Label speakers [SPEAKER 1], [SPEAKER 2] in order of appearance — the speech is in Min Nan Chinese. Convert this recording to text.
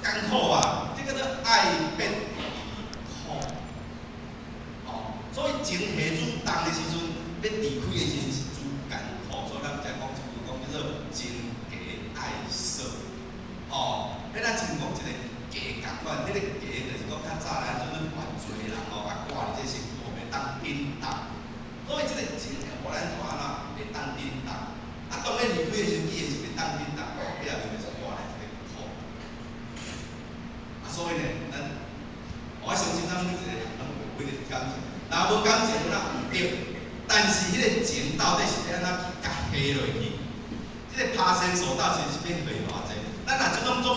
[SPEAKER 1] 艱苦啊！這叫做愛別離苦。哦，所以情下主重的時陣，欲離開的時陣是愈艱苦，所以咱才講一句講叫做情家愛捨。哦，彼咱親像一個枷仝款，彼個枷就是講較早咱陣咧犯罪的人吼，啊掛佇這身軀後袂當振動。所以這個情會予咱怎按怎袂當振動。啊，當咱離開的時陣，伊也是袂當振動，壁面就是掛來一個苦。啊，所以呢，咱我相信咱每一個人攏有彼個感情，若無感情，咱毋對。但是彼個情到底是欲按怎去共下落去？這個拍線索到底是欲下偌濟？咱若這攏總